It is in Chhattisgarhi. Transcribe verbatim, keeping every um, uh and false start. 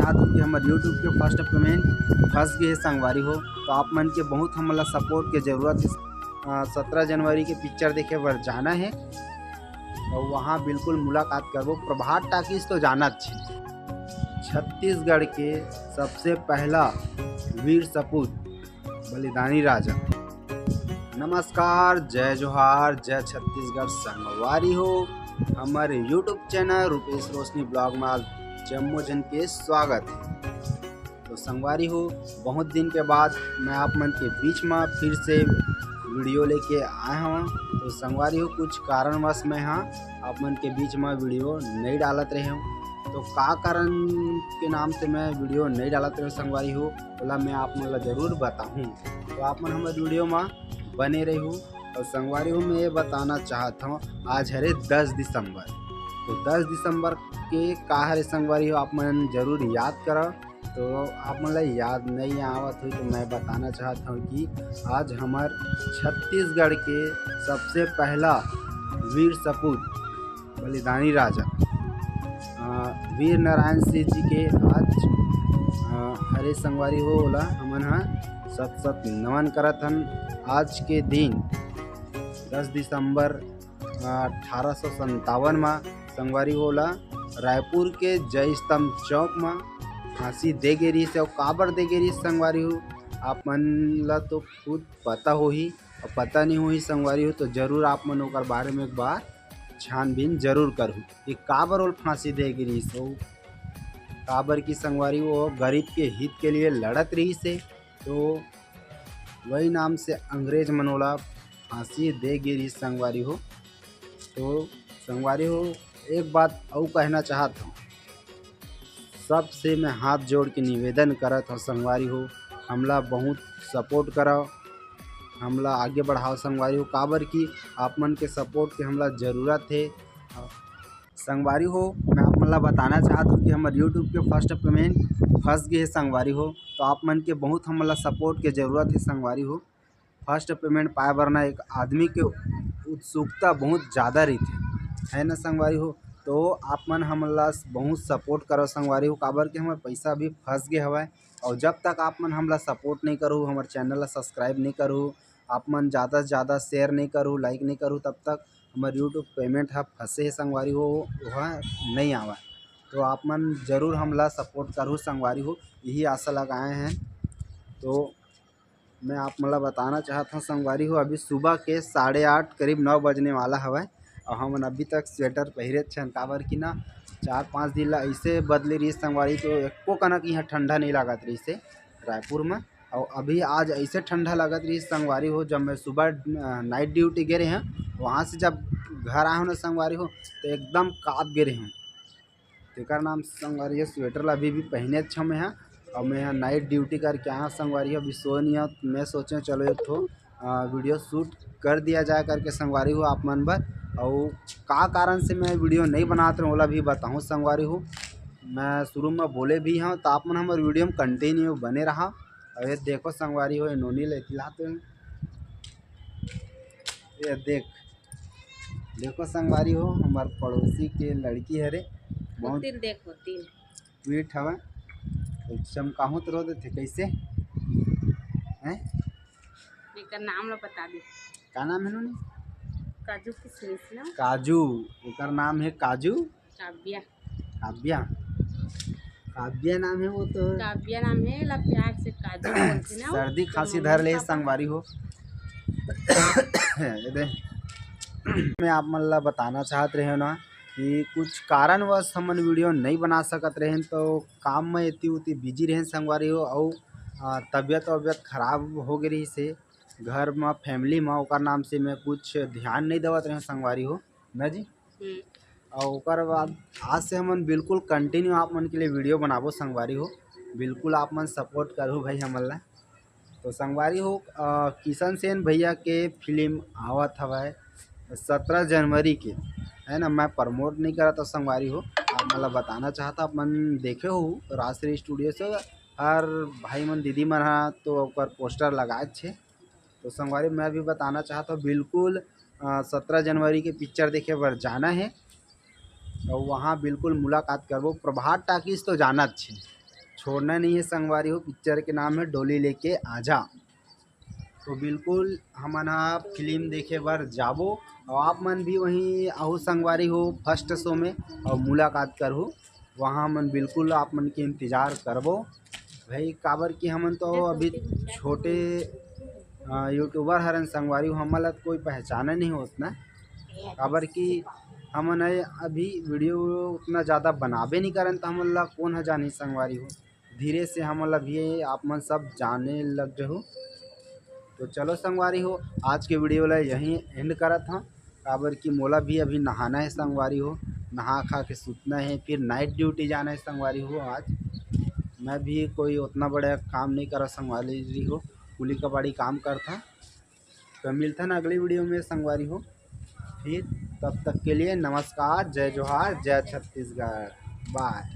कि हमर YouTube के फर्स्ट पेमेंट फंस गए हे संगवारी हो। तो आप मन के बहुत हमला सपोर्ट के जरूरत हे। सत्रह जनवरी के पिक्चर देखे बर जाना है और वहाँ बिल्कुल मुलाकात करबो। प्रभात टाकीज तो जानत छे, छत्तीसगढ़ के सबसे पहला वीर सपूत बलिदानी राजा। नमस्कार, जय जोहार, जय छत्तीसगढ़ संगवारी हो। हमर YouTube चैनल रूपेश रोशनी ब्लॉग में आप जम्मो जन के स्वागत है। तो संगवारी हो, बहुत दिन के बाद मैं आप मन के बीच में फिर से वीडियो लेके आए हूँ। तो संगवारी हो, कुछ कारणवश मैं हाँ आप मन के बीच में वीडियो नहीं डालत रहे हूँ। तो का कारण के नाम से मैं वीडियो नहीं डालत रहे हूँ संगवारी हो, ओला मैं आप मन ला जरूर बताहूँ। तो आप मन हमर वीडियो में बने रहू। और संगवारी हो, मैं ये बताना चाहत हूँ, आज हरे दस दिसंबर। तो दस दिसंबर के का हरे संगवारी हो, आप मन जरूर याद करो। तो आप मन ला याद नहीं आवत हुई तो मैं बताना चाहत हूँ कि आज हमर छत्तीसगढ़ के सबसे पहला वीर सपूत बलिदानी राजा, अ, वीर नारायण सिंह जी के आज, अ, हरे संगवारी हो, ओला हमन ह सत सत नमन करत हन। आज के दिन दस दिसंबर, अ, अठारह सौ संतावन मा संगवारी हो, ओला रायपुर के जय स्तंभ चौक मा फांसी दे गे रिहिस। अउ काबर दे गे रिहिस संगवारी हो, आप मन ला तो खुद पता होही, अउ पता नहीं होही संगवारी हो, तो जरूर आप मन ओकर बारे में एक बार छानबीन जरूर करहू कि काबर ओला फांसी दे गे रिहिस हो। काबर कि संगवारी हो गरीब के हित के लिए लड़त रिहिस हे, तो वही नाम से अंग्रेज मन ओला फांसी दे गे रिहिस संगवारी हो। तो संगवारी हो, एक बात अउ कहना चाहत हूँ, सबसे मैं हाथ जोड़ के निवेदन करत हूँ संगवारी हो, हमला बहुत सपोर्ट करव, हमला आगे बढ़ाव संगवारी हो, काबर कि आप मन के सपोर्ट के हमला जरूरत हे। संगवारी हो, मैं आप मन ला बताना चाहत हूँ कि हमर YouTube के फर्स्ट पेमेंट फंस गए हे संगवारी हो। तो आप मन के बहुत हमला सपोर्ट के जरूरत हे संगवारी हो। फर्स्ट पेमेंट पाए बर ना एक आदमी के उत्सुकता बहुत ज़्यादा रहिथे, है ना संगवारी हो। तो आप मन हमला बहुत सपोर्ट करो संगवारी हो, काबर कि हमर पैसा भी फंस गए हवय। और जब तक आप मन हमला सपोर्ट नहीं करू, हमर चैनल ला सब्सक्राइब नहीं करू, आप मन ज़्यादा से ज़्यादा शेयर नहीं करू, लाइक नहीं करू, तब तक हमर YouTube पेमेंट ह फंसे हे संगवारी हो, वह नहीं आवा। तो आप मन जरूर हमला सपोर्ट करू संगवारी हो, यही आशा लगाए हैं। तो मैं आप मन ला बताना चाहत हूँ संगवारी हो, अभी सुबह के साढ़े आठ करीब नौ बजने वाला हवय और हमन अभी तक स्वेटर पहिरे छन, काबर कि ना चार पाँच दिन ला ऐसे बदले रही संगवारी, तो एको कनक यहाँ ठंडा नहीं लागत रही से रायपुर में। और अभी आज ऐसे ठंडा लागत रही संगवारी हो, जब मैं सुबह नाइट ड्यूटी गे रहे हैं, वहाँ से जब घर आए हो ना संगवारी हो, तो एकदम काँप गे रहे हूँ। तेकर नाम संगवारी हो, स्वेटर ला अभी भी पहने अच्छा मैं हाँ। और मैं यहाँ नाइट ड्यूटी करके आया संगवारी हो, अभी सो नहीं हो, तो मैं सोचे चलो एक ठो वीडियो शूट कर दिया जाए करके संगवारी हो आप मन बर। और का कारण से मैं वीडियो नहीं बनात रहूँ, ओला भी बताऊँ संगवारी हो। मैं शुरू में बोले भी हूँ, तो आप मन हमर वीडियो में कंटिन्यू बने रहा। और ये देखो संगवारी हो, ये नोनी लेती लाते हैं। ये देख, देखो संगवारी हो, हमार पड़ोसी के लड़की हरे, बहुत होतिन, देख होतिन। स्वीट हवे। तो चमकाहूँ तो रो देथे, कैसे? हैं? एकर नाम ला बता दे। का नाम है नोनी? काजू किशमिश ना? काजू, ओकर नाम है काजू। काव्या। काव्या, काव्या नाम है वो तो। काव्या नाम है, ला प्यार से काजू बोलते ना। सर्दी खांसी तो धर ले मम्मी पापा संगवारी हो। ये दे, मैं आप मन ला बताना चाहत रहे हो ना कि कुछ कारणवश हमन वीडियो नहीं बना सकत रहेन, तो काम में इतनी उतनी बिजी रहेन संगवारी हो, अउ, आ, तबीयत वबीयत खराब हो गई रही से, घर में फैमिली में, ओकर नाम से मैं कुछ ध्यान नहीं देवत रहे संगवारी हो ना जी। हम्म। और ओकर बाद आज से हमन बिल्कुल कंटिन्यू आप मन के लिए वीडियो बनाबो संगवारी हो, बिल्कुल आप मन सपोर्ट करहु भाई हमन ला। तो संगवारी हो, अ, किशन सेन भैया के फिल्म आवत हवय सत्रह जनवरी के, है ना, मैं प्रमोट नहीं करत हूँ संगवारी हो, आप मन ला बताना चाहत हूँ, आप मन देखे हो राजश्री स्टूडियो से हर भाई मन दीदी मन हा तो ओकर पोस्टर लगाए छे। तो संगवारी मैं भी बताना चाहत हूँ, बिल्कुल, अ, सत्रह जनवरी के पिक्चर देखे बर जाना है और वहाँ बिल्कुल मुलाकात करबो। प्रभात टाकीज तो जानत छे, छोड़ना नहीं है संगवारी हो। पिक्चर के नाम है डोली लेके आजा। तो बिल्कुल हमन ह फिल्म देखे बर जाबो, और आप मन भी वहीं आहू संगवारी हो फर्स्ट शो में और मुलाकात करहू। वहाँ हमन बिल्कुल आप मन के इंतजार करबो भाई, काबर कि हमन तो अभी छोटे यूट्यूबर हरन संगवारी हो, हमन ला कोई पहचाने नहीं होत ना, काबर कि हमन ह अभी वीडियो उतना ज़्यादा बनाबे नहीं करन, तो हमन ला कौन ह जानही संगवारी हो। धीरे से हमन ला भी आप मन सब जाने लग जहू। तो चलो संगवारी हो, आज के वीडियो ला यहीं एंड करत हन, काबर कि मोला भी अभी नहाना है संगवारी हो, नहा खा के सुतना है, फिर नाइट ड्यूटी जाना है संगवारी हो। आज मैं भी कोई उतना बड़ा काम नहीं करा संगवारी हो, कुली कबाड़ी काम करता। तो मिलथन अगली वीडियो में संगवारी हो, फिर तब तक के लिए नमस्कार, जय जोहार, जय छत्तीसगढ़, बाय।